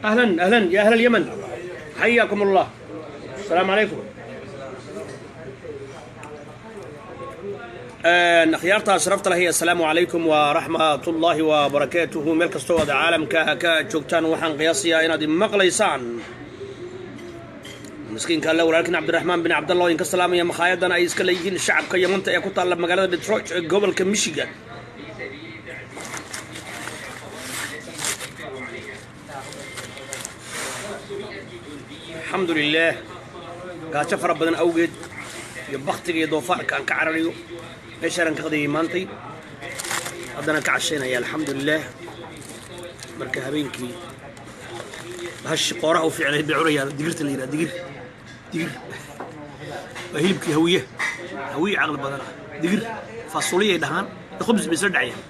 اهلا اهلا يا اهل اليمن، حياكم الله. السلام عليكم. Akhyaarta sharafta lahi, assalaamu calaykum waraxmatullaahi wabarakaatuhu. Meel kastoo aad caalamka ka joogtaan, waxaan qiyaasayaa inaad maqlaysaan. Miskiinka alle, walaalkiin Cabdiraxmaan bin Cabdallah oo idinka salaamaya makhaayadan ay iska leeyihiin shacabka Yamanta ee ku taalla magaalada Detroit ee gobolka Michigan. Alxamdu lilaah, gaajo fara badan awgeed iyo baktiga iyo doofaarka aan ka cararayo, meeshaanaan ka qadayay maantay, haddana ka cashaynaya, alxamdu lilah. Marka habeenkii bahashi qooraha u fiicnay bay cunayaan, digirta la yidhaha, digir. Digir waa hilibkii Hawiye. Hawiye caqli badan ah. Digir faasuliyay dhahaan, khubs bay isla dhacayaan.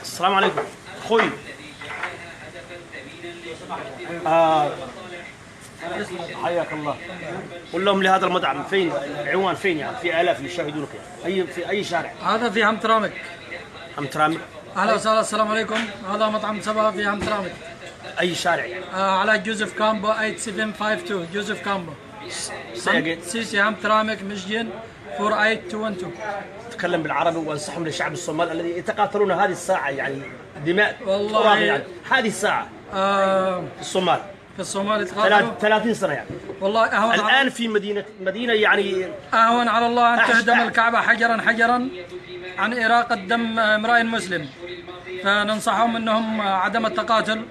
السلام عليكم اخوي. آه، حياك الله. قل لهم لهذا المطعم فين العنوان، فين يعني؟ في الاف يشاهدونك يعني. اي في اي شارع؟ هذا في همترامك. همترامك. اهلا وسهلا، السلام عليكم. هذا مطعم سبا في همترامك. اي شارع يعني؟ على جوزيف كامبو 8752 جوزيف كامبو. Say again. سيسي همترامك مشجن 48212. تكلم بالعربي وانصحهم لشعب الصومال الذي يتقاتلون هذه الساعه، يعني دماء والله تراق يعني هذه الساعه في الصومال. في الصومال يتقاتلوا. 30 سنه يعني. والله اهون الان على في مدينه يعني اهون على الله ان تهدم الكعبه حجرا حجرا عن اراقه دم امرئ مسلم. فننصحهم انهم عدم التقاتل،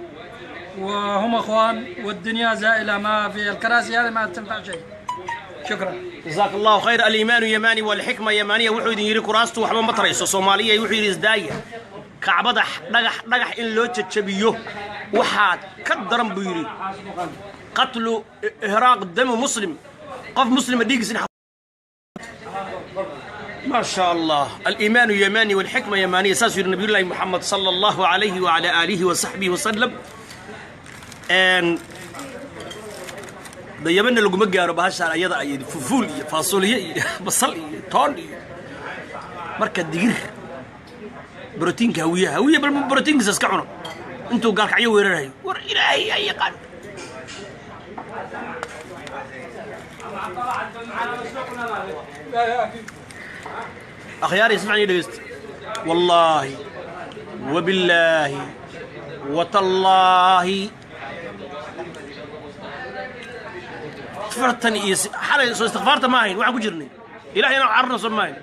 وهم اخوان، والدنيا زائله، ما في الكراسي هذه ما تنفع شيء. شكرا. جزاك الله خير. الإيمان يماني والحكمة يمانية. Wuxuu idin yidhi kuraastu waxba ma tarayso. Soomaaliya, wuxuu yidhi isdaaya. Kacbada dhagax dhagax in loo jajabiyo waxaa ka daran, buu yidhi, قتل إهراق دم مسلم, qof muslima dhiiggiisa. ما شاء الله، الإيمان يماني والحكمة يمانية, saasuu yidhi نبي الله محمد صلى الله عليه وعلى آله وصحبه وسلم. Dayabana laguma gaaro bahashaan ayada ay fufuul iyo faasuliye iyo basal iyo toon iyo marka digir, brotiinka Hawiye. Hawiye bal brotiinkiisa iska cuno intuu gaalkacyo weerarayo. War Ilaahay ay yaqaan. Akhyaari, ismacni, dhegeysta. Wallaahi wabillaahi watallaahi, 40 iyo xalay soo istikfaarta ma ahayn. Waxaan ku jirnay Ilahay inaan cararna soo ma ahayn.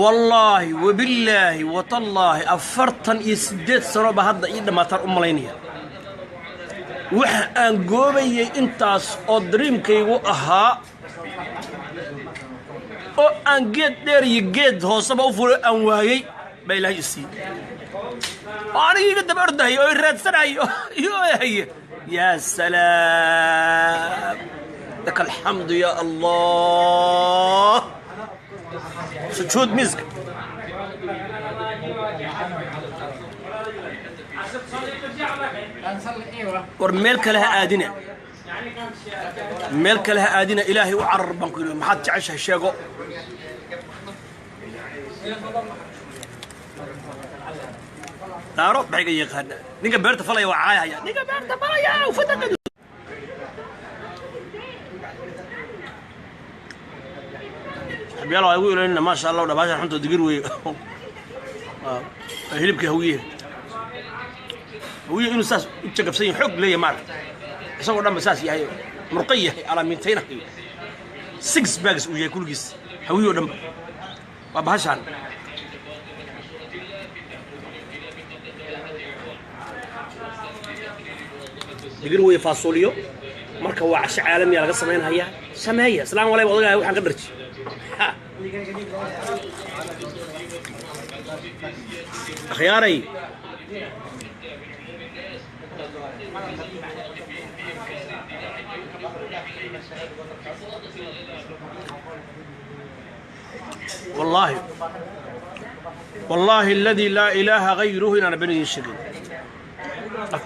Wallaahi wabillaahi watallaahi, 48 sano ba hadda ii dhammaataan u malaynaya. Waxa aan goobayay intaas oo dreamkaygu ahaa oo aan geed dheer iyo geed hooseba u fulay aan waayey baa Ilaahay i siiyey, oo aniga iga daba ordahaya oo i raadsanayo iyo haye. يا سلام، لك الحمد يا الله. سجود مسك. War meel kale ha aadina, meel kale ha aadina, Ilaahay u carar baan ku yidhi. Maxaad jeceshahay? Sheego. Daaro maxay ka yaqaanaa? Ninka beerta falaya waa caayahaya, ninka beerta falaya fataqadu. Saxbiyaal, waa igu ilanina. Maasha Allah, dhabaashan xunta digir weeye. Hilibka Hawiye, Hawiye inuu saas u jagabsan yahay, xoog leeyahay, maaragta, isagoo dhanba saas yahay, murqo yahay, alaamiintaynahayo, six bags uu yahay kulligiis. Hawiye oo dhanba waa bahashaan. Digir weeye, faasuuliyo. Marka waa casho caalamiya laga samaynhayaa. Sameeya islaan walayba odagahay waxaan ka dharji. Akhyaaray, wallaahi, wallaahi aladii laa ilaaha gayruhu inaana ben idiin sheegin.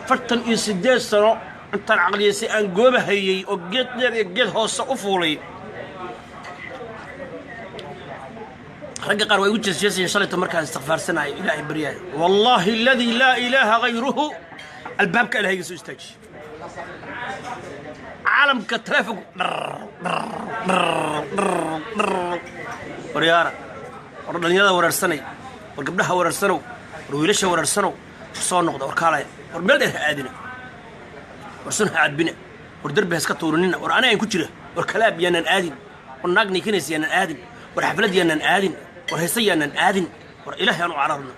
48 sano intaan caqliyaysay aan goobahayey oo geed dheer iyo geed hoose u fuulay. Ragga qaar waa igu jeesjeesayeen shalayto markaan istikfaarsanayo, Ilaahay baryaayo. Wallaahi aladii laa ilaaha gayruhu, albaabka Ilahay iga soo istaajiye. Caalamka taleefonku dhar dhar dhar dhar dhar. Waryaara, war dhalinyarada wareersanay, war gabdhaha wareersanow, war wiilasha wareersanow, war soo noqda, war kaalaya, war meel dheer ha aadina, war sun ha cadbina, war derbi ha iska tuurinina, war aniga ku jira, war kalaab yaanaan aadin, war naag niikinaysa yaanaan aadin, war xaflad yaanaan aadin, war heese yaanaan aadin, war Ilaahay aan u cararno.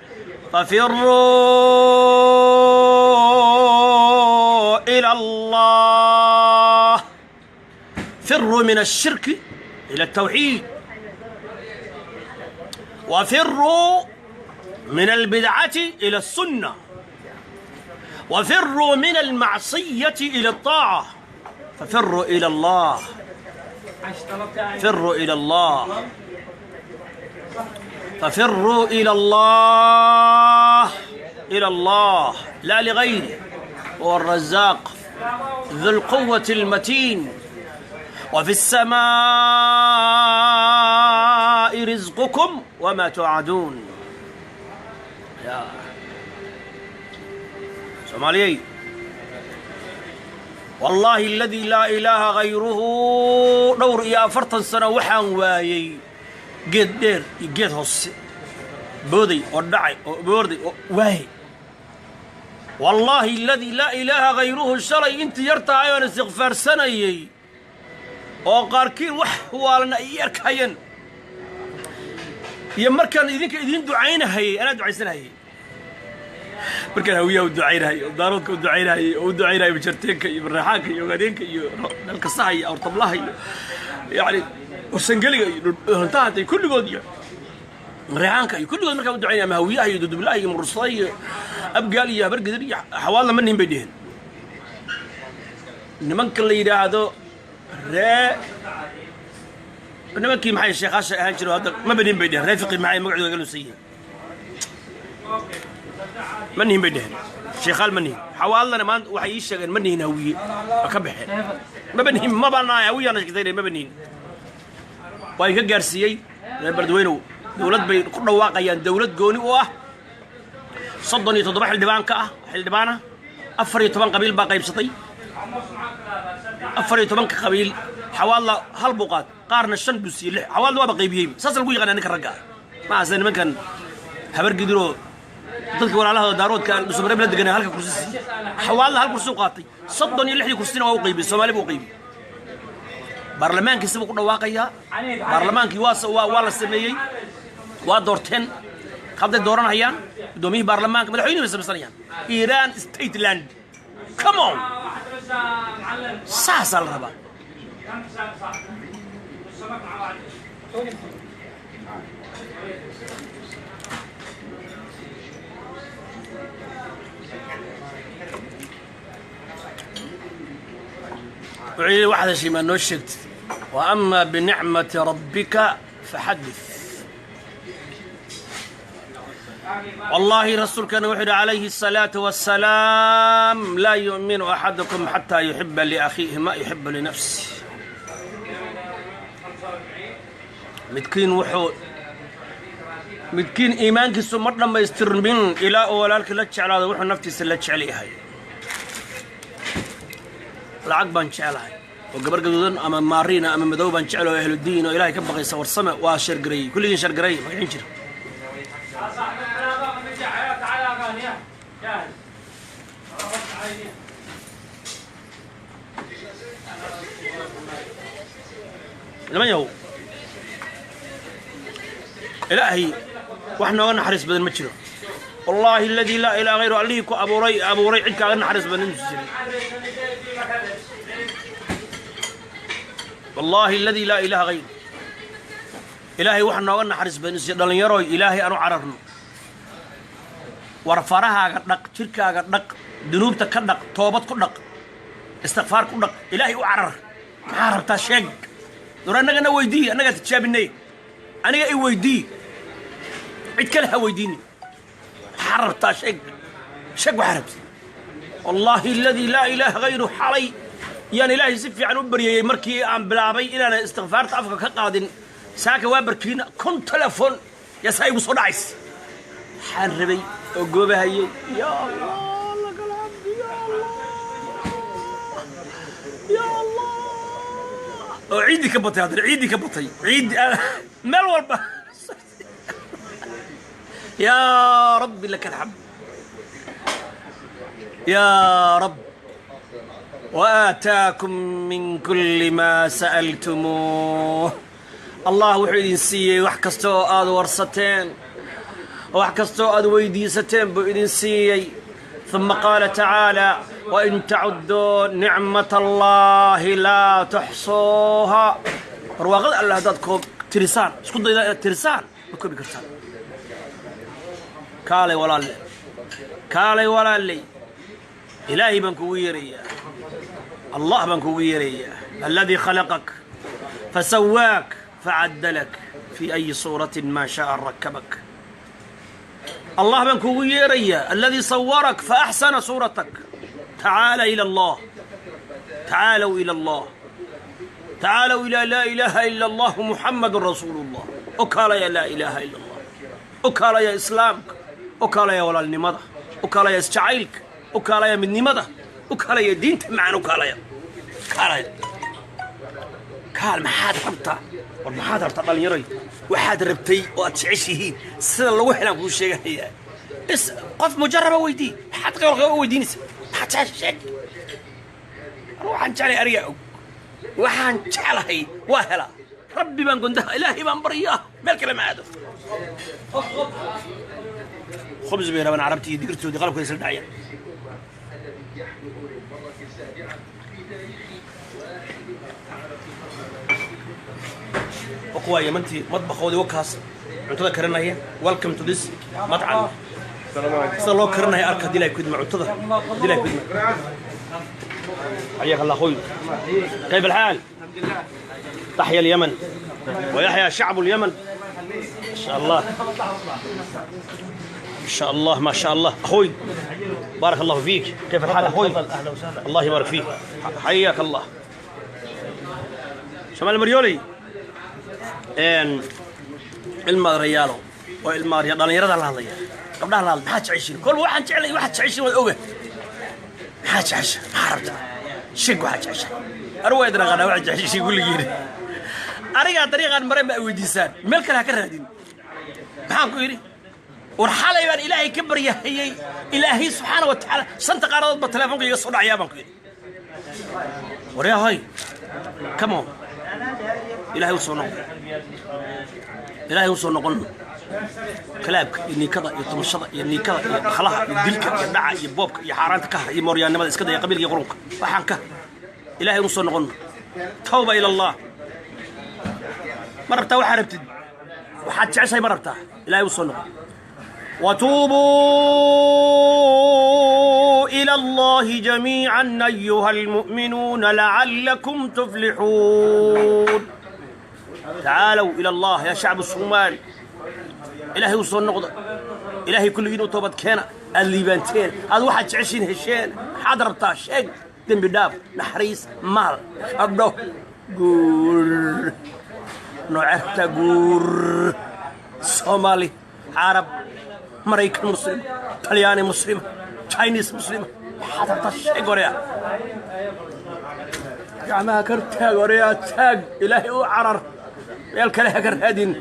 ففروا إلى الله، فروا من الشرك إلى التوحيد، وفروا من البدعة إلى السنة، وفروا من المعصية إلى الطاعة. ففروا إلى الله، فروا إلى الله، ففروا إلى الله، إلى الله لا لغيره، هو الرزاق ذو القوة المتين. وفي السماء رزقكم وما توعدون. يا Soomaaliyey, wallaahi aladii laa ilaaha gayruhu, dhowr iyo afartan sano waxaan waayey geed dheer iyo geed hoose, booday oo dhacay oo boorday oo waayey. Wallaahi aladii laa ilaaha gayruhu, shalay intii yar tahay oon istikfaarsanayey oo qaarkiin wax waalana ay ii arkayeen, iyo markaan idinka idiin ducaynahayey, anaa ducaysanahayey, markaan Hawiyaha u ducaynahayey oo Daaroodka u ducaynahayey oo u ducaynahayay Majarteenka iyo Barraxaanka iyo Ogaadeenka iyo Dhalkasaha iyo Awrtablaha iyo yacni Warsangeliga iyo Dhuntahanta iyo kulligood iyo Reexaanka iyo kulligood markaan u ducaynaya, ama Hawiyaha iyo Dudublaha iyo Mursada iyo Abgaal iyo Habargedir iyo Xawaadla, ma nihin bay dheheen nimanka la yidhaahdo ree. Nimankii maxay sheekhaasha ahaan jiro hadda maba nihin bay dheheen. Ree Fiqi maxay magacooda ga lunsan yihiin, ma nihin bay dheheen. Sheekhaal ma nihin. Xawaalana maanta waxay ii sheegeen ma nihin Hawiye, waa ka baxeen, maba nihin, maba nahay Hawiyaana sheegtay, maba nihin. Waa idinka gaarsiiyey. Reer Beledweynow, dowlad bay ku dhawaaqayaan, dowlad gooni u ah, 37 xildhibaan ka ah, xildhibaana 14 qabiil baa qaybsatay. 14-ka qabiil Xawaadla hal buu qaat, qaarna shan buu siiyey, lix. Xawaadla waaba qaybiyey. Saas lagu yaqaana ninka ragga ah. Ma ahase nimankan Habargidiroo dadka walaalahooda Daaroodka aan Dhusumareeb la deganay halka kursi siiyey. Xawaadla hal kursi u qaatay, 36-dii kursina waa u qaybiyey, Soomaali buu u qaybiyey. Baarlamaankiisa buu ku dhawaaqayaa. Baarlamaankii waa la sameeyey, waa doorteen, hadday dooranayaan guddoomiyihii baarlamaanka, madaxweynihi bay samaysanayaan. Iran stateland, come on, saasaa la rabaa. Wuxuu yidhi, waxaad heshay maa noo sheegtid? وأما بنعمة ربك فحدث. والله rasuulkana wuxuu yidhi calayhi الصلاة والسلام: لا يؤمن أحدكم حتى يحب لأخيه ما يحب لنفسه. Midkiin wuxuu midkiin iimaankiisu ma dhammaystirmin ilaa uu walaalkii la jeclaado wuxuu naftiisa la jecel yahay. Lacag baan jecelahay. Oo gabar gaduudan ama maariina ama madow baan jecel oo ahludiin oo Ilaahay ka baqaysa. Warsame waa share gareeyey, kulligiin share gareey. Magacin jira. يا صاحب البلاغة من تعال اغاني جاهز. Niman yahow, Ilaahay wax nooga naxariis badan ma jiro. Wallaahi aladii laa ilaaha hayru, Allihii ku abuuray abuuray, cid kaaga naxariis badan intuusan jirin. Wallaahi aladii laa ilaaha hayru, Ilaahay wax nooga naxariis badan intuusan. Dhallinyaroy, Ilaahay aanu cararno. War farahaaga dhaq, jirkaaga dhaq, dunuubta ka dhaq, toobad ku dhaq, istikfaar ku dhaq, Ilaahay u carar. Maxaa rabtaa? Sheeg. War annagana weydii, annagaa tijaabinay. Aniga i weydii, cid kale ha weydiini. Maxaa rabtaa? Sheeg, sheeg waxaa rabtid. Wallaahi aladii laa ilaaha hayru, xalay yaan Ilaahay si fiican u baryayey markii aan bilaabay inaan istikfaarta afka ka qaadin. Saaka waa barkiina 1000 telefoon yaasaa igu soo dhacays. Waxaan rabay oo goobahayay, ya Allah, laka alxamdu, ya Allah, ya Allah, oo ciiddii ka batay, haddana ciiddii ka batay, ciiddi meel walba. يا رب لك الحمد يا رب. وآتاكم من كل ما سألتموه. Allah wuxuu idin siiyey wax kasta oo aad warsateen, wax kasta oo aad weydiisateen buu idin siiyey. ثم قال تعالى: وإن تعدوا نعمة الله لا تحصوها. Barwaaqada Alla haddaad koob tirisaan, isku daydaa inaad tirisaan, ma koobi kartaan. Kaalay walaalle, kaalay walaaley, Ilaahay baan kugu yeerayaa, Allah baan kugu yeerayaa, الذي خلقك فسواك فعدلك في أي صورة ما شاء ركبك. Allah baan kugu yeerayaa, الذي صورك فأحسن صورتك. تعال إلى الله، تعالوا إلى الله، تعالوا إلى لا إله إلا الله محمد رسول الله. U kaalaya laa ilaaha ila Allah, u kaalaya Islaamka, u kaalaya walaalnimada, u kaalaya isjacaylka, u kaalaya midnimada, u kaalaya diinta macaan, u kaalaya, kaalaya, kaal. Maxaad rabtaa? War maxaad rabtaa, dhallinyaroy? Waxaad rabtay oo aad jeceshihiin sida lagu helaan kuu sheegayaa. Is qof mujaraba weydii. Maxaad qeylqa u weydiinaysa? Maxaad jecesha? Sheeg. Anu waxaan jeclay anigaa og. Waxaan jeclahay waa helaa. Rabbi baan gondaha, Ilaahay baan baryaa, meel kale ma aado. Khubs bay rabaan Carabti iyo digirtoodii qalabkooda isla dhacayaan. Kuwaa Yamantii madbakhoodii wakaas cuntada karinaya. Welcome to this مطعم. Sida loo karinaya arka hadii Ilahay kudma cuntada, hadii Ilahay kudma. حياك الله اخوي، كيف الحال؟ تحيا اليمن ويحيا شعب اليمن ان شاء الله، ان شاء الله. ما شاء الله اخوي، بارك الله فيك. كيف الحال اخوي؟ اهلا وسهلا. الله يبارك فيك، حياك الله. شمال مريولي ان ilmaadareyaalo oo ilmaarya, dhallinyarada la hadlaya, gabdhaha la hadlaya, maxaad jeceshiin? Kol waxaan jeclay, waxaad jeceshiin waad oga. Maxaad jecesha? Maxaa rabtaa? Sheeg waxaad jecesha. Anigu waa idin aqaanaa waxaad jeceshiin kulligiin. Anigaa dariiqaan mareen ba ay weydiisaan, meel kale ha ka raadin. Maxaan ku yidhi? War xalay baan Ilaahay ka baryahayey, Ilaahay subxaana wa tacaala shanta qaaradood ba telefoonka iga soo dhacayaa baan ku yidhi. Waryahoy, come on, Ilaahay u soo noqo, Ilaahay u soo noqon. Kalaabka iyo niikada iyo tumashada iyo niikada iyo dhaqlaha iyo dilka iyo dhaca iyo boobka iyo xaaraanta ka har iyo mooryaannimada iska daya, qabiilka iyo qurunka waxaan ka. Ilaahay u soo noqon. Tawba ila Allah. Ma rabtaa waxaa rabtid? Waxaad jeceshahay ma rabtaa? Ilaahay u soo noqon. وتوبوا إلى الله جميعا أيها المؤمنون لعلكم تفلحون. تعالوا إلى الله يا شعب الصومال. Ilaahay u soo noqda, Ilaahay kulligiin u toobad keena, aad liibaanteen, aad waxaad jeceshiin hesheen. Maxaad rabtaa? Sheeg. Dembi dhaaf, naxariis, maal, gabdho, guur. Noocee rabtaa guur? Soomaali, Carab, Maraykan Muslim, Talyaani Muslima, Chinese Muslima, maxaad rabtaa? Sheeg. Horea. Gacmaha kor taag, orayaa taag, Ilaahay u carar, meel kale ha ka raadin.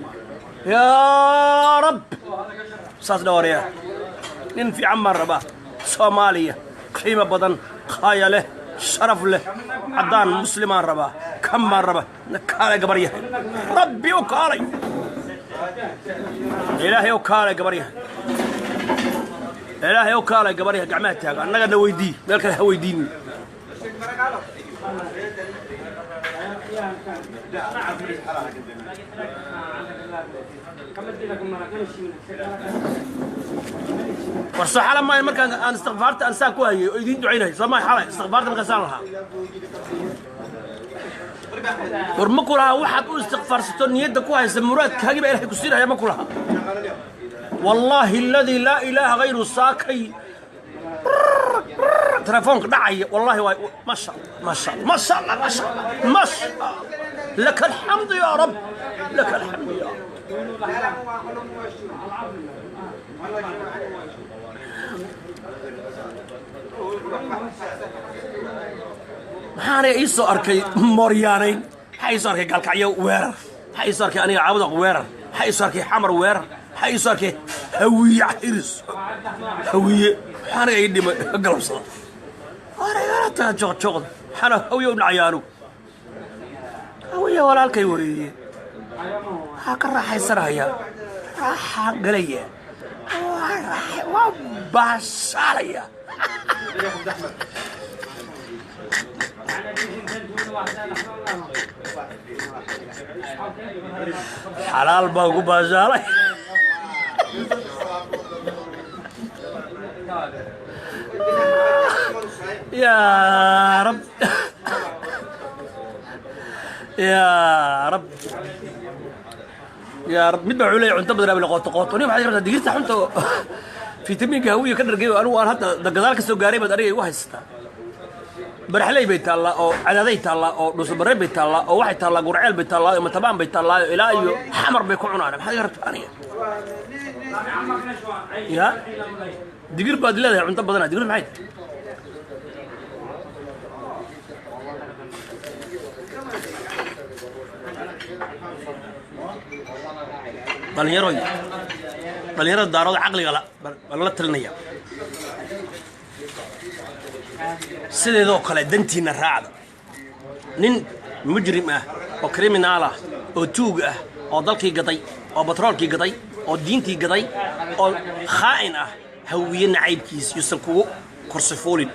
Yaa Rab, saas dha orayaa. Nin fiican baan rabaa, Soomaaliya, qiimo badan, qaaya leh, sharaf leh, caddaan muslimaan rabaa, kan baan rabaa. Kaalay gabar yahay, Rabbi u kaalay, Ilaahay u kaalay gabar yahay, Ilaahay u kaalay gabar yahay. Gacmaha taaga, annaga na weydii, meel kale ha weydiinin. War soo xala maayo markaan aan istikfaarta aan saa ku hayay oo idiin ducaynahay? Soo maayo xalay istikfaarta markaan lahaa? War ma ku lahaa waxaad u istikfaarsato, niyadda ku haysa, muraadkaagii baa Ilahay ku siinaya? Ma ku lahaa? Wallaahi aladii laa ilaaha hayru, saakay telefoonka dhacaya, wallahi waa ma sha Allah, ma sha Allah, ma sha Allah, ma sha Allah, ma sha Allah. لك الحمد يا رب، لك الحمد يا رب. Maxaana ii soo arkay mooryaanayn? Maxaa ii soo arkay Gaalkacyo weerar? Maxaa ii soo arkay aniga Caabudaq weerar? Maxaa ii soo arkay Xamar weerar? Maxaa ii soo arkay Hawiye Xiris Hawiye? Maxaa aniga ii dhimay galabsada taa jooqjooqda? Maxaana Hawiye u dhacayaanu? Hawiye walaalkay weeye, waxaa ka raaxaysanaya, raaxaan galaya, waa baashaalaya. Xalaal baan ku baashaalay. Yaa Rab, yaa Rab, yaa Rab. Mid baa wuxuu leeyahay cunto badan abla qooto qooto. Nin waxaad rabtaa digirta xunta oo fitamiinka Hawiye ka dhargay oo anigu aan hadda gadaal ka soo gaaray baad aniga igu haysataa. Baraxley bay taallaa oo Cadaaday taallaa oo Dhuusabarre bay taallaa oo waxay taallaa Gurceel bay taallaa oo Matabaan bay taallaa oo ilaa iyo Xamar bay ku cunaan. Maxaad iga rabtaa aniga? Ya digir baad leedahay, cunto badana digir maxay tahay? Dhalinyaroy, dhalinyarada Daarooda caqliga la baan la talinaya. Sideedoo kale dantiinna raacda. Nin mujrim ah oo criminaal ah oo tuug ah oo dalkii gaday oo batroolkii gaday oo diintii gaday oo khaa'in ah, Hawiye nacaybkiis yuusan kugu korsifuulin.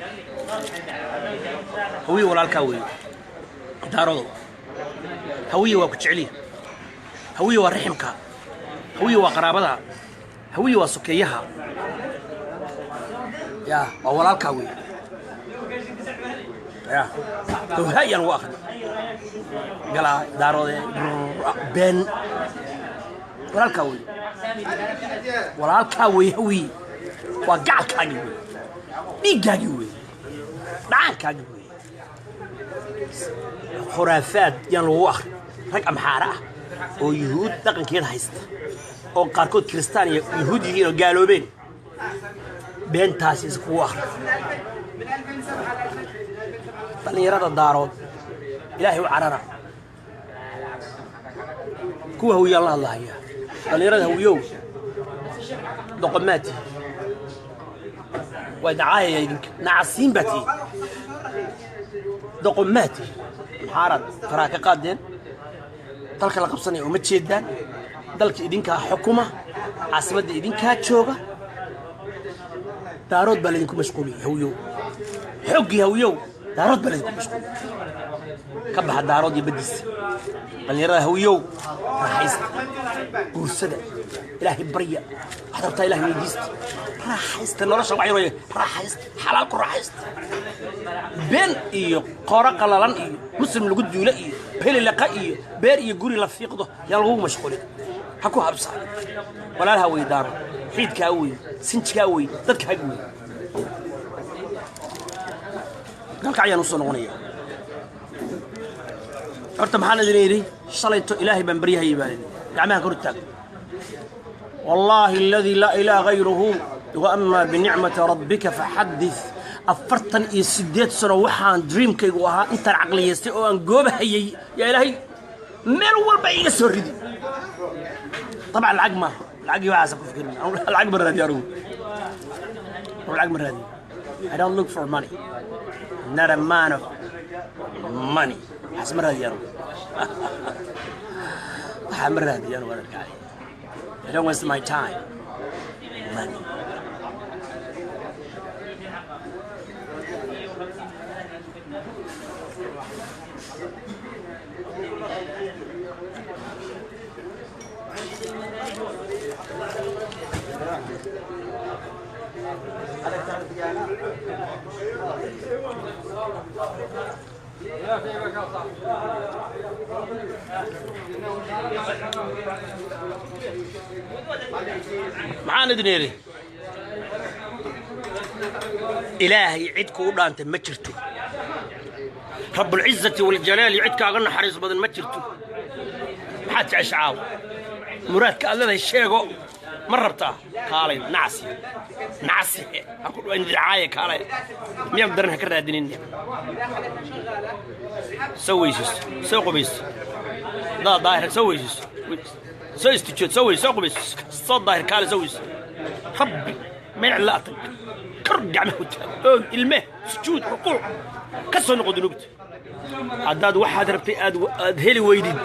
Hawiye walaalkaa weeye. Daaroodow, Hawiye waa ku jeceliya, Hawiye waa raximka, Hawiye waa qaraabada, Hawiye waa sokeeyaha, ya waa walaalkaa weeye. Ya howhaayaan ugu akhri galaa Daaroode been. Walaalkaa weeye, walaalkaa weeye. Hawiye waa gacalkaagii weeye, dhiiggaagii weeye, dhacaankaagii weeye. Khuraafaad yaan lagu akhri. Rag Amxaara ah oo Yuhuud dhaqankeeda haysta oo qaarkood Kiristaan iyo Yuhuud yihiin oo gaaloobeen, beentaasi iskugu akhri. Dhallinyarada Daarood, Ilaahay u carara. Kuwa Hawiyaan la hadlahaya. Dhallinyarada Hawiyow, doqomaa tihi, waa dacaayaya idinka, nacasiin baa tihi, doqomaa tihi. Maxaaraad faraha ka qaadeen dalka la qabsanaya? Uma jeedaan dalka idinkaa xukuma, caasimadda idinkaa jooga. Daarood baa laydinku mashquuliyey. Hawiyow, xoggii Hawiyow, Daarood baa laydinku mashquuliyey. Ka baxa Daarood iyo baddiisa. Dhallinyarada Hawiyow, raaxaysta, guursada, Ilaahay barya, waxaad rabtaa Ilahay weydiista, raaxaysta nolosha. Wax yarooye raaxaysta, xalaal ku raaxaysta. Been iyo qooro qalalan iyo muslim lagu duulo iyo pelilaqa iyo beer iyo guri la fiiqdo yaan lagugu mashquulin. Ha ku habsaa walaalha wey Daaro, xiidkaa wey, sinjigaa wey, dadkaaga wey. Galkacyaan usoo noqonaya. Horta maxaan idin yidhi shalayto? Ilaahay baan baryahayay baan idhi gacmaha kor taag. Wallaahi aladii laa ilaaha gayruhu, wa ama binicmati rabbika faxadith. 48 sano waxaan dreamkaygu ahaa, intaan caqliyeystay oo aan goobahayay, yaa Ilaahay meel walba iga soo ridi. Dabcan lacag maaha, lacagii waxaasa ku fikirin. Lacag ma raadiyo anigu, lacag ma raadiyo. I don't look for money. I'm not a man of money. Waxaas ma raadiyo anigu, waxaa ma raadiyo anigu, adarkaay. I don't waste my time money. Maxaan idin idhi? Ilaahay cid kuu dhaantay ma jirto. Rabbulcizati waljalaali cid kaaga naxariis badan ma jirto. Maxaad jecesha caawa? Muraadka aad leedahay sheego. Ma rabtaa? Kaalay, nacsi nacsi ha ku dhawaan, kaalay. Miyaad daran ha ka raadinin. Soo weysiiso, soo qubayso, daa daahir, soo weysiiso, soo istijood, soo weyso, soo qubayso, soo daahir, kaalay, soo weysiiso. Rabbi meel la atag, kor gacmaha u taag, oog, ilme, sujuud, rukuuc, ka soo noqo dunuubta. Haddaad waxaad rabtay aad heli weydid,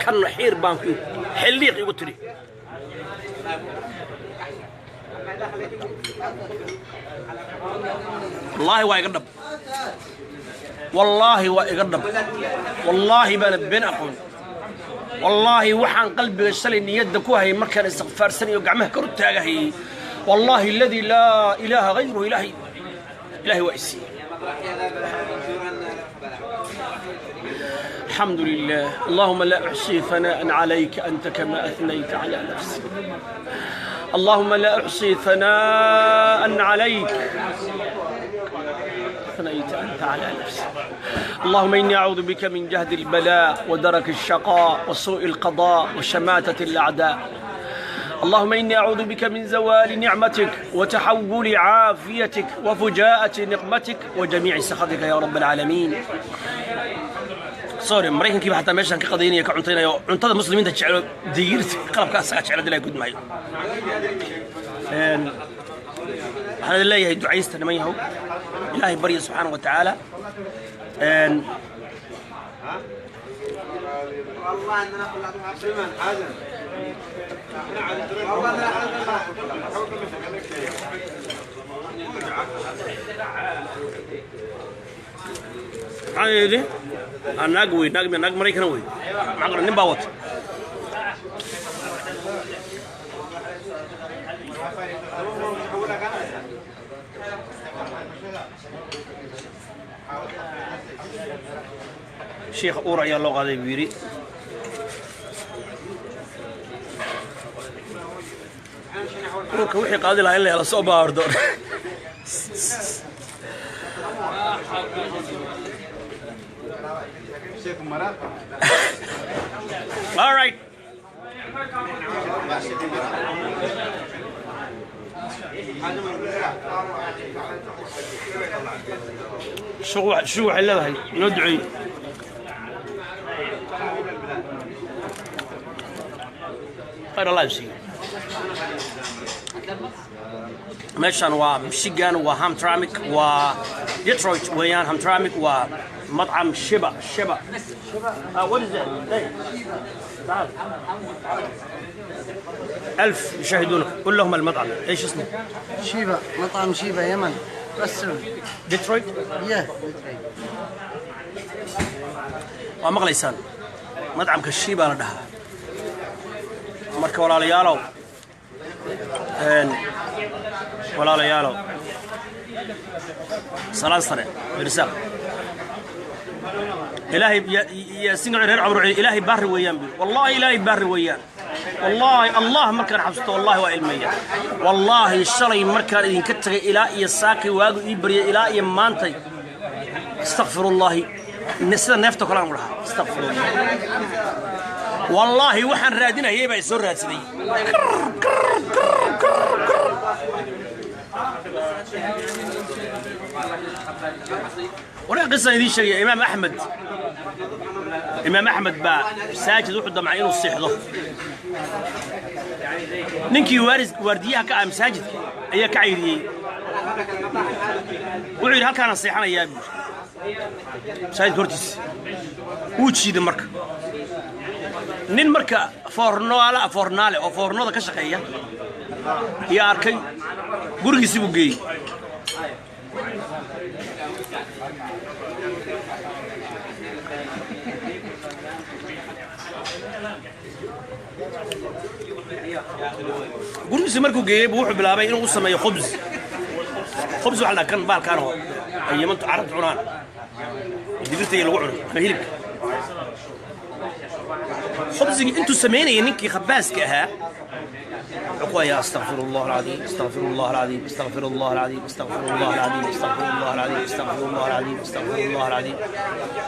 ka naxiir baan ku xilliiq igu tidhi. Wallaahi waa iga dhab, wallaahi waa iga dhab, wallaahi baana been aqoon. Wallaahi waxaan qalbiga shalay niyadda ku hayay markaan istikfaarsanayo, gacmaha kor u taagahayay, wallaahi aladii laa ilaaha hayruhu, ilaahay, ilaahay waa isiiyey. الحمد لله. اللهم لا أحصي ثناء عليك أنت كما أثنيت على نفسك. اللهم لا أحصي ثناء عليك أثنيت أنت على نفسك. اللهم إني أعوذ بك من جهد البلاء ودرك الشقاء وسوء القضاء وشماتة الأعداء. اللهم إني أعوذ بك من زوال نعمتك وتحول عافيتك وفجاءة نقمتك وجميع سخطك يا رب العالمين. Sorry, Maraykankiiba xataa meeshaan ka qadaynaya, ka cuntaynayo, cuntada Muslimiinta jeclo, digirta qalabka asaga jeclo dilaa gudmaayo. Waxaan idin leeyahay ducaysta, niman yahow. Ilaahay barya subxaana wa tacaala. والله اننا سليمان حازم، والله اننا Maxaa yidhi? Naag wey, naag, naag Maraykana wey. Maxaa qoran? Nin baa wata. Sheikha uur ayaa loo qaaday buu yidhi. Uurka wixii qaadi lahaa in la helo soo baardo. شيخ مرة. All right. Shu waxay leedahay inoo duceey. Khayr Allah siiyo. Meeshan waa Michigan, waa Hamtramck, waa Detroit weeyaan. Hamtramck waa مطعم شبا شبا. What is that? Hey. تعال، ألف يشاهدونك، قل لهم المطعم ايش اسمه؟ شيبة، مطعم شيبة يمن restaurant. ديترويت. Yeah. Waa maqlaysaan, madcamka Shiibaa la dhahaa. Marka walaalayaalow, walaalayaalow, salaan sare birsaaq Ilaahay Yaasin reer Cumar, Ilaahay baari weeyaan bi. Wallahi Ilaahay baari weeyaan. Wallahi Allah markaan xasuusto, wallahi waa ilmaya. Wallahi shalay markaan idinka tagay ilaa iyo saakay waagu ii baryay ilaa iyo maantay, astaqfirullahi, sida neefta kale aan u dhahaa astaqfirullah. Wallaahi waxaan raadinayay baa isoo raadsaday. Krr, krr, krr, krr, krr. Waraa qisa idiin sheegaya. Imaam Axmed, Imaam Axmed baa masaajid wuxuu damcay inuu seexdo. Ninkii waaris waardiyaha ka ah masaajidka ayaa ka cayriyey. Wuxuu yidhi halkaana seexanayaa buu yidhi masaajidka hortiisa. Wuu jiiday marka nin marka foornoala foornaale oo foornooda ka shaqeeya ayaa arkay, gurigiisii buu geeyey. Gurigiisii markuu geeyey buu wuxuu bilaabay inuu u sameeyo khubs. Khubs waxa la kan baalkaan oo ay Yamantu Carabtu cunaan, digirta iyo lagu cuno ama hilibka. Khubsigii intuu samaynayay ninkii khabaaska ahaa wuxuu ku hayaa astaqfir Allah alcadiim, astaqfir Allah alcadiim, astaqfir Allah alcadiim, astaqfir Allah alcadiim, astaqfir Allah alcadiim, astaqfir Allah alcadiim, astaqfir Allah alcadiim.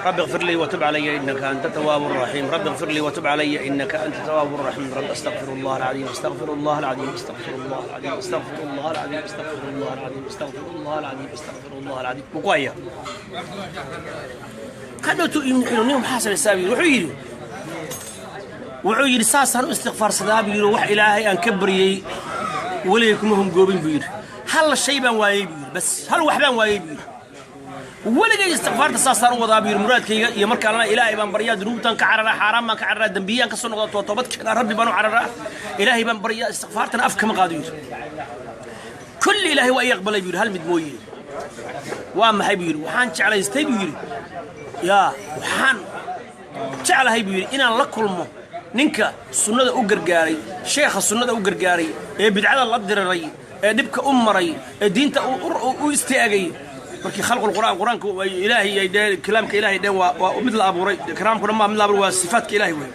رب اغفر لي وتب علي انك انت التواب الرحيم، رب اغفر لي وتب علي انك انت التواب الرحيم، رب استغفر الله العظيم، استغفر الله العظيم، استغفر الله العظيم، استغفر الله العظيم، استغفر الله العظيم، استغفر الله العظيم، استغفر الله العظيم. وقايا hadhowtu ibnu xasan isaabi wuxuu yidhi saasaan u istikfaarsadaa buu yidhi, wax Ilaahay aan ka baryey weligay kuma hungoobin buu yidhi. Hal shay baan waayey buu yidhi, bas hal wax baan waayey buu yidhi. Weligay istikfaarta saasaan u wadaa buu yidhi. Muraadkayga iyo markaanana Ilaahay baan baryaa, dunuubtaan ka cararaa, xaaraan baan ka cararaa, dembiyaan ka soo noqdaa, toobad keenaa, Rabbi baan u cararaa, Ilaahay baan baryaa, istikfaartana af kama qaado yidhi. Kulli Ilaahay waa ii aqbalay buu yidhi, hal mid mooye. Waa maxay buu yidhi? Waxaan jeclaystay buu yidhi, yaa waxaan jeclahay buu yidhi inaan la kulmo ninka sunnada u gargaaray, sheekha sunnada u gargaaray ee bidcada la diriray ee dhibka u maray ee diinta u istaagay. Markii khalqul qur'aan, qur'aanku Ilaahay ay dheen, kalaamka Ilaahay dheen waa mid la abuuray. Kalaamkuna ma mid la abuuray, waa sifaadka Ilaahay wey,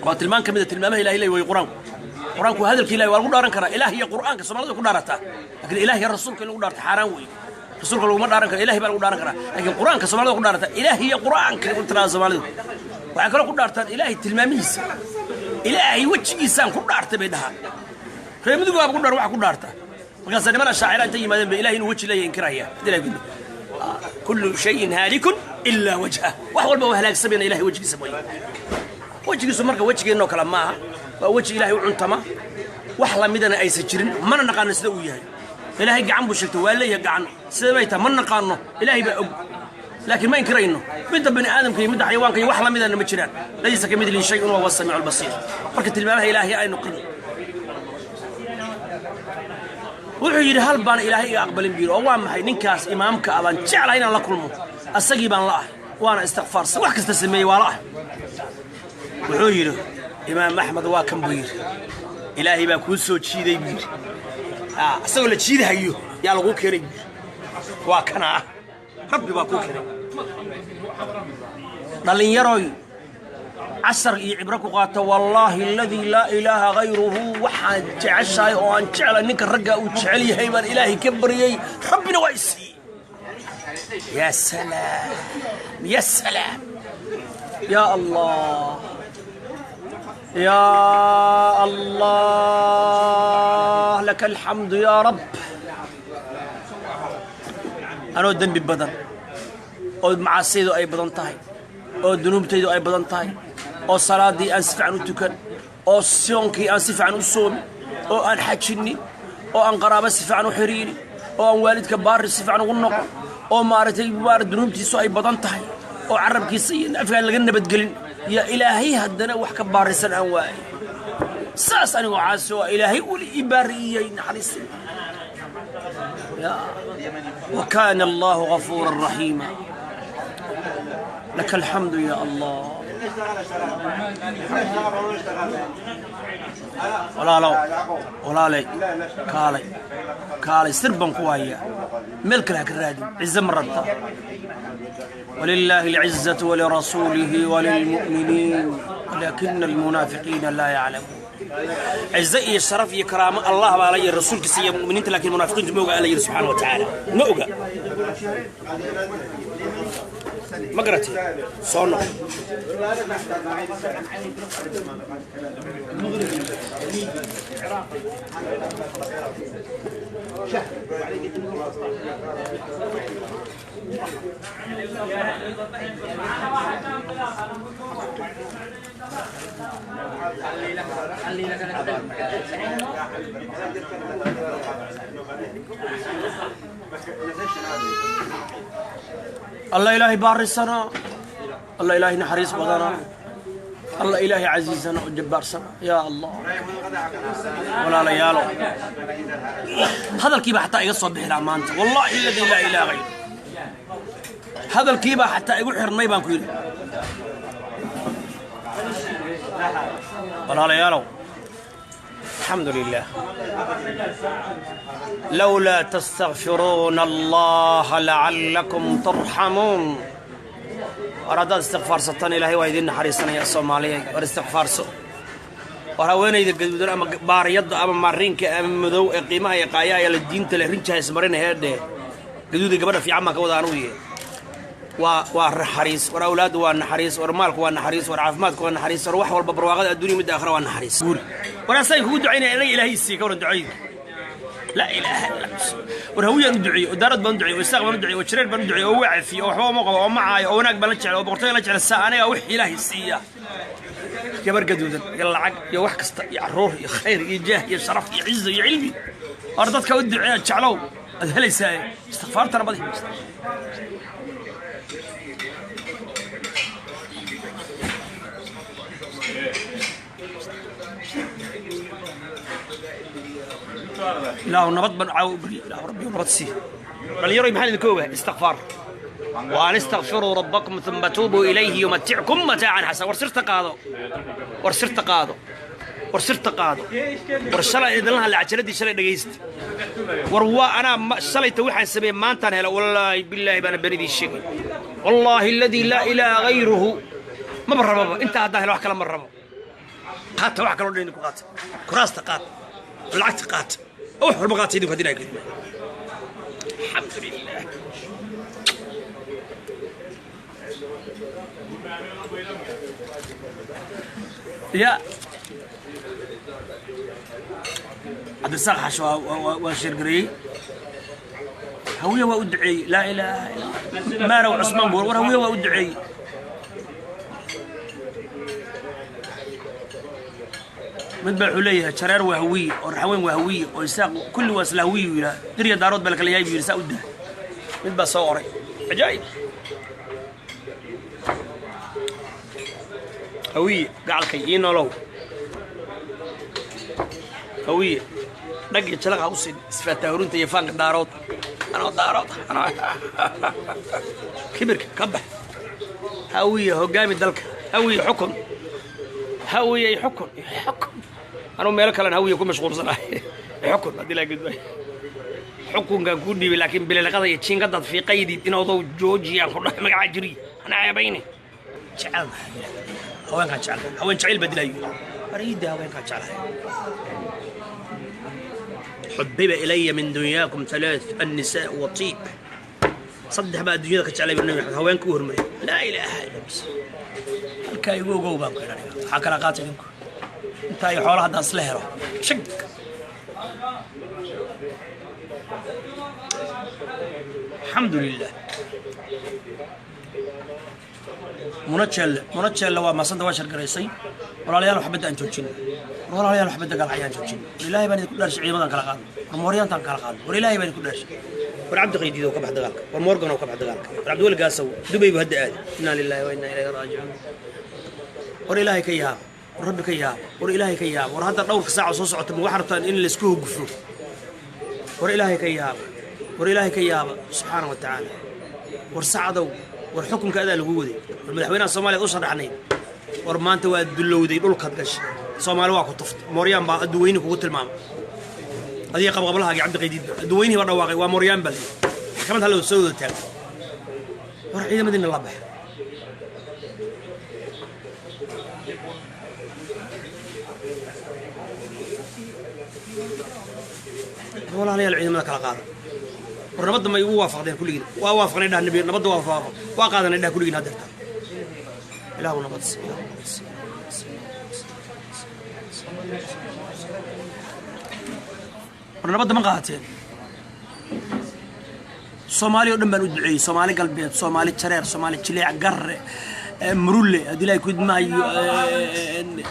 waa tilmaan ka mid a tilmaamaha Ilahay leey wey. Qur'aanku waa hadalka Ilahay, waa lagu dhaaran karaa. Ilaah iyo Qur'aanka Soomaalida ku dhaarataa, laakiin Ilaah iyo rasuulka in lagu dhaarto xaaraan wey. Rasuulka laguma dhaaran karo, Ilahay baa lagu dhaaran karaa, laakiin Qur'aanka Soomaalida ku dhaarata. Ilaah iyo Qur'aanka ku tiraa Soomaalidu. Waxay kaloo ku dhaartaan Ilaahay tilmaamihiisa. Ilaahay wejigiisaan ku dhaartay bay dhahaan. Reer Midigu waaba ku dhaar waxa ku dhaarta. Markaasa niman ashaacira intay yimaadeen bay Ilahay inuu weji leeyahay inkiraya. Ilahay gudbo kullu shayin haalikun ilaa wajhah, wax walba waa halaagsamayna Ilahay wejigiisa mooye. Wejigiisu marka wejigeennoo kale maaha, waa weji Ilahay u cuntama, wax lamidana aysan jirin. Mana naqaano sida uu yahay. Ilaahay gacan buu sheegtay, waa leeyahay gacan, sida bay tahay ma naqaano, Ilaahay baa og, laakiin ma inkirayno. Midda bani aadamka iyo midda xayawaanka iyo wax lamidana ma jiraan. Laysa ka midlihi shayun wa huwa samiicu lbasiir. Marka tilmaamaha Ilaahay aynu qirno. Wuxuu yidhi hal baan Ilaahay iga aqbalin buu yidhi. Oo waa maxay? Ninkaas imaamka ah baan jeclahay inaan la kulmo, asagii baan la ahay, waana istikfaarsan, wax kasta sameeyey, waa la ahay. Wuxuu yidhi Imaam Axmed waa kan buu yidhi, Ilaahay baa kuu soo jiiday buu yidhi. Isagoo la jiidahayo yaa laguu keenay buu yidhi. Waa kana ah, Rabbi baa kuu keenay. Dhallinyaroy, cashar iyo cibro ku qaata. Wallaahi aladii laa ilaaha hayruhu, waxaan jeceshahay oo aan jeclay ninka ragga uu jecel yahay baan Ilaahay ka baryey, Rabbina waa i siiyey. Ya salaam, ya salaam, ya Allah, ya Allah, laka alxamdu ya rab. Anoo dembi badan oo macaasiyadu ay badan tahay oo dunuubtaydu ay badan tahay oo salaadii aan si fiican u tukan oo soonkii aan si fiican u soomin oo aan xajinin oo aan qaraabo si fiican u xiriirin oo aan waalidka baari si fiican ugu noqon oo maaragtay maar dunuubtiisu ay badan tahay oo carabkiisa iyo afkaan laga nabadgelin, yaa Ilaahay haddana wax ka baarisan aan waayay. Saas anigoo caasi oo Ilaahay weli ii baari'iyey naxariista. وكان الله غفورا رحيما، لك الحمد يا الله. Walaalow, walaalay, kaalay, kaalay, sir baan ku hayaa, meel kale ha ka raadin. Cize ma rabta? ولله العزة ولرسوله وللمؤمنين ولكن المنافقين لا يعلمون. Cize iyo sharaf iyo karaamo Allah baa la yiri, rasuulkiisa iyo mu'miniinta, laakiin munaafiqiintu ma oga. Alla yiri subxaana wa tacaala ma oga. Ma garatay? Soo noqo. الله إلهي بارسنا، الله إلهي نحريص بدنا، الله إلهي عزيزنا وجبار سنة يا الله. ولا ليالو هذا الكيبة حتى يقصوا به الأمانة والله الذي لا إله غيره. هذا الكيبة حتى يقول حرني بان كيلو. ولا ليالو الحمد لله. لولا تستغفرون الله لعلكم ترحمون. أراد استغفار ستان إلهي وإذن حريصنا يا صومالية واستغفار سو وهاوينيda gaduudan ama baariyada ama marinka ama madow ee qiimaha iyo qaayaha iyo diinta leh rinjaha ismarin heedhe gaduuda gabadha fiican ma ka wada anu yahay waa naxariis war awlaadu waa naxariis war maalku waa naxariis war caafimaadku waa naxariis war wax walba barwaaqada adduunyo midda aakhira waa naxariis war asay kugu ducaynaya inaga ilaahay sii ka waran ducayda لا إله إلا الله. ورهوية ندعي ودارد بندعي وإساق بندعي وشرير بندعي ووعفي وحوى مقوى ومعاي وناك بلنشعل وبقرطين لنشعل الساعة أنا وحي إلهي السيئة يا برقدودا يا العق يا وحكست يا عروه يا خير يا جاه يا شرف يا عزة يا علمي أرضتك ودعي تشعلو أذهلي ساي استغفرت أنا بدي لا نبض بن عاو لا ربي نبض سي بل يروي محل الكوبه استغفار وان استغفروا ربكم ثم توبوا اليه يمتعكم متاعا حسنا ورسرت قادو ورسرت قادو ورسرت قادو ورشلا اذن لها العجلدي شلay dhageyst war waa ana shalayta waxaan sameeyay maantan hela wallahi billahi bana banidii sheegay wallahi alladhi la ilaha ghayruhu ma barrabo inta hada helo wax kala ma rabo qaata wax kala dhin ku qaata kuraasta qaat lacagta qaat wax walba qaata idinku hadii laga الحمد لله. يا عبد الساق حشو وشير قري هوية وأدعي لا إله إلا ما رو عثمان بور وهوية وأدعي مدبع عليها شرير وهوية ورحوين وهوية وإساق كل واسل هوية ولا دريا دارود بالك اللي جايب يرسا وده مدبع صوري عجائب هوية قال كيين لو هوية دق شلق عوصي سفاتورون تيفان دارود أنا دارود أنا كبرك كبح هوية هو قام دلك هوية حكم هوية حكم حكم أنا مالك لأن هوية يكون مشغول صراحة حكم هذه لا قد حكم كان كودي لكن بلا لقضية يتشين قدر في قيدي تنوضو جوجي أنا ما عاجري أنا عيبيني شعل هوين كان شعل هوين شعيل بدلاي أريد هوين كان شعل حبب إلي من دنياكم ثلاث النساء والطيب صدح بقى الدنيا كنت علي بالنبي هوين كورمري لا إله إلا بس halka igu ogow baan ku idhaniga waxaa kala qaata idinku intaa iyo xoolaha haddaan isla helo shag alxamdu lilah munajelle munajelle waa maasanta waa shargaraysay walaalayaal waxbadda aan joojin war walaalayaal waxbadda gaal ayaan joojin war ilaahay baan idinku dhaarshay ciidamadan kala qaadno war mooryaantaan kala qaadno war ilaahay baan idinku dhaarshay war cabdi qaydiid oo ka bax dagaalka war morgan oo ka bax dagaalka war cabdiweli gaasow dubay buu hadda aaday innaa lilaahi wa innaa ilayhi raajicuun war ilaahay ka yaab war rabbi ka yaab war ilaahay ka yaab war hadda dhowrka saac soo socota ma waxaad rabtaan in la isku hogufo war ilaahay ka yaab war ilaahay ka yaaba subxaana wa tacaala war sacdow war xukunka adaa lagu waday war madaxweynaha soomaaliya u sharaxnayd war maanta waa dulowday dhulkaad gashay soomaali waa ku tuftay mooryaan baa adduweyne kugu tilmaamay adiga qabqablahaagii cabdi qaydiid adduweynihii baa dhawaaqay waa mooryaan baa layidhi maxkamad halla soo wada taagay war ciidamadiina la baxa walaalayaal ciidamada kala qaada war nabadda ma igu waafaqdeen kulligiin waa waafaqnay dhah nabi nabadda waa waafaq waa qaadanay dhah kulligiin haddeerta ilaahu nabad si ilaahu nabad si. War nabadda ma qaateen? Soomaali oo dhan baan u duceeyey, Soomaali Galbeed, Soomaali Jareer, Soomaali Jileec, Garre, Murulle, haddii Ilaahay ku idmaayo,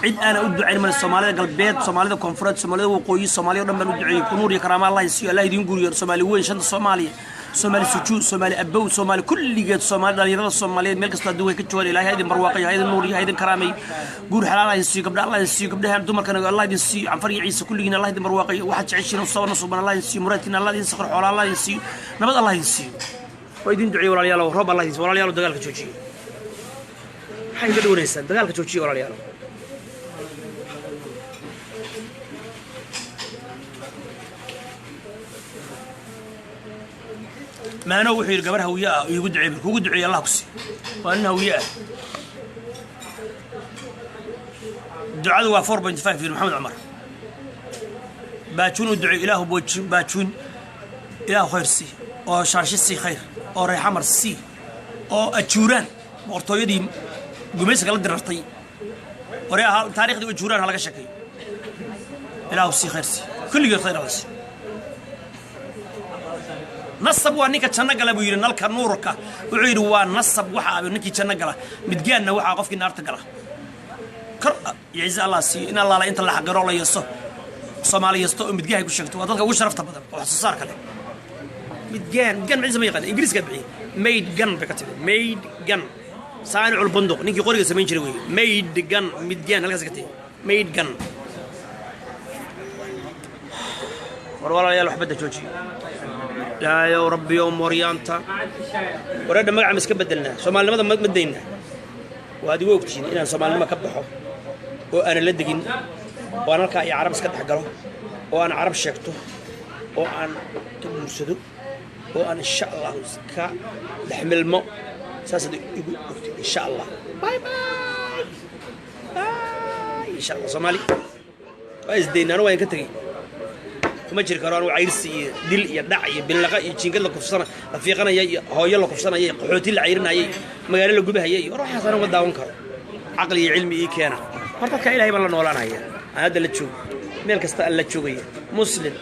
cid aana u ducayn male. Soomaalida Galbeed, Soomaalida Koonfureed, Soomaalida Waqooyi, Soomaaliya o dhan baan u duceeyey. Kunuur iyo karaama Allah siiyo, Allah idiin guriyo. Soomaali weyn, shanta Soomaaliya, Soomaali sujuud, Soomaali abow, Soomaali kulligeed, Soomaali, dhalinyarada Soomaaliyeed meel kastoo adduunka ka joogaan, Ilaahay ha idin barwaaqayo, ha idin nuuriyo, ha idin karaameeyo. Guur xalaal ha idin siiyo, gabdha Allah idin siiyo, gabdhaha dumarkana Allah idin siiyo, Canfar iyo Ciise kulligiin Allah idin barwaaqayo. Waxaad jeceshiin sabana suban Allah idin siiyo, muraadkiina Allah idin saqro, xoola Allah idin siiyo, nabad Allah idin siiyo. Waa idin duceeye walaalayaal, roob Allah idin siiyo. Walaalayaal, dagaalka joojiyo. Maxay iga dhawanaysaan? Dagaalka joojiyo walaalayaal. Maano wuxuu yidhi gabar Hawiye ah iigu duceey, kugu duceeye, Allah ku siiyo. Waa nin Hawiye ah. Ducadu waa 4.5, yidhi Maxamed Cumar. Baajuun u duceey, Ilaahu Baajuun Ilaahu khayr sii, oo Shaashi sii khayr, oo Reexamar sii, oo Ajuuraan boqortooyadii gumaysiga la dirartay hore ahaa, taariikhdii Ajuuraan ha laga sheekeeyo. Ilaahu sii khayr sii, kulligeed khayr alla sii. Nasab waa ninka janno gala buu yidhi. Nalka nuurka wuxuu yidhi waa nasab waxa ninkii janno gala, midgaanna waxaa qofkii naarta gala. Kor iyo ciise Allah siiyo. In Allaala inta la xaqiro la yeeso, Soomaali yeesto oo midgahay ku sheegto, waa dadka ugu sharafta badan oo wax soo saarka leh. Midgaan, midgaan maciise ma yaqaan? Ingiriiska bixiyey. Made gun bay ka timi, made gun, saanicul bunduq, ninkii qoriga samayn jiray weeye. Made gun, midgaan halkaas ka timi, made gun. War walaalayaal, waxbadda joojiyo. Ilaahayow, Rabbiyow, mooryaanta wareedha magaca ma iska bedelnaa? Soomaalinimada ma daynaa? Waad igu ogtihiin inaan Soomaalinimo ka baxo oo aanan la degin, oo aan halkaa iyo Carab iska dhex galo, oo aan Carab sheegto, oo aan ka guursado, oo aan insha Allahu iska dhex milmo. Saasaad igu ogtiin insha Allah. Bye bye bye, insha Allah. Soomaali waa isdayna. Anu waa idinka tegey, kuma jiri karo anugu cayrsi iyo dil iyo dhac iyo billaqa iyo jiingad la kufsana la fiiqanaya iyo hooyo la kufsanaya iyo qaxooti la cayrinaya iyo magaalo la gubahaya iyo war waxaas anigu ma daawan karo. Caqli iyo cilmi ii keena. Hor dadka Ilahay baan la noolaanaya, aan hadda la joogo, meel kasta aan la joogaya muslim.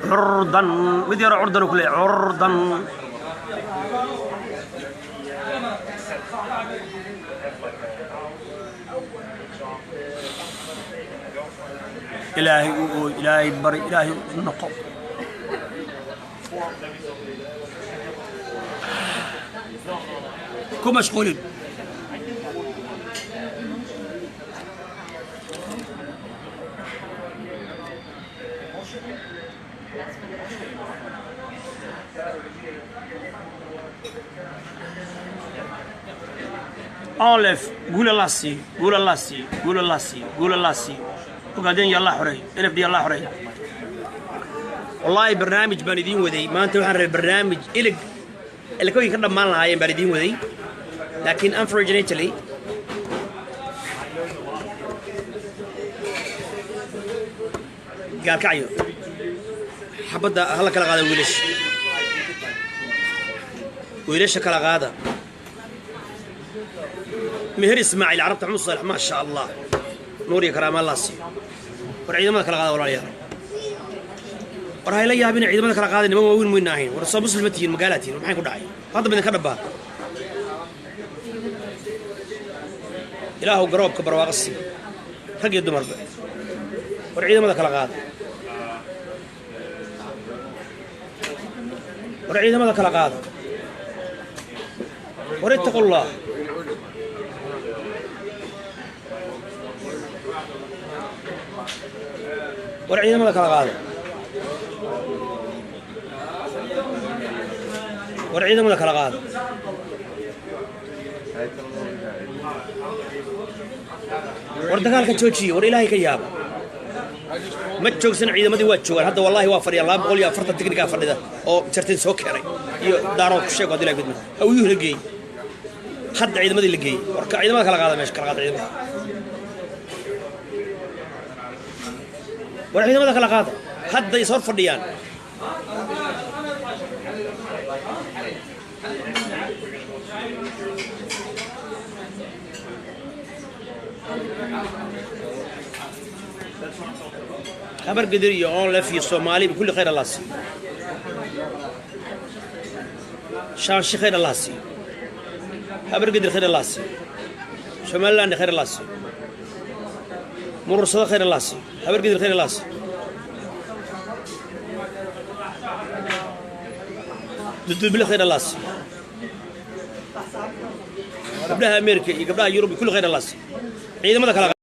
Curdan mid yaroo curdan uu ku leeyahay curdan. Ilaahay u ooy, Ilaahay bari, Ilaahay u noqo. Ku mashquulin. ONLF guul Allah siiyo, guul Allah siiyo, guul Allah siiyo, guul Allah siiyo. Ogaadeen ya Allah xoreeyo, NFD Allah xoreeyo. Wallaahi barnaamij baan idiin waday maanta. Waxaan rabay barnaamij ilig ilkooyin ka dhammaan lahaayeen baan idiin waday, laakiin unfortunately Gaalkacyo xabadda hala kala qaada. Wiilasha, wiilasha kala qaada. Meher Ismaaciil Carabta Xamud Saalax, maa sha Allah, nuur iyo karaama Allah siiyo. War ciidamada kala qaada walaalayaal. War hayla yaabina, ciidamada kala qaada. Niman waaweyn weyna ahayn. War soo muslim ma tihiin? Magaalaa tihiin? Maxay ku dhacay hadda? Ba idinka dhabbaa. Ilaahu garoobka barwaaqo siiyo, rag iyo dumarba. War ciidamada kala qaada, war ciidamada kala qaada. War ittaqu Allah. War ciidamada kala qaada, war ciidamada kala qaada, war dagaalka joojiye. War Ilaahay ka yaaba. Ma joogsan, ciidamadii waa joogaan hadda. Wallahi waa fadhiyaan, 240 tiknikaa fadhida oo jartin soo keenay iyo Daarood ku sheego. Haddii la gudma Hawiyuhu la geeyey hadda, ciidamadii la geeyey. Warka ciidamada kala qaada, meesha kala qaada ciidamada. War ciidamada kala qaada, hadda is hor fadhiyaan. Habar Gidir iyo ONLF iyo Soomaali bikulli khayr Allah siiyo. Shaanshi khayr Allah siiyo. Habar Gidir khayr Allah siiyo. Somaliland khayr Allah siiyo. Murursada khayr Allah siiyo. Habar Gidir khayr Allah siiyo. Duduble khayr Allah siiyo. Gabdhaha Ameerika iyo gabdhaha Yurub kulli khayr Allah siiyo. Ciidamada kala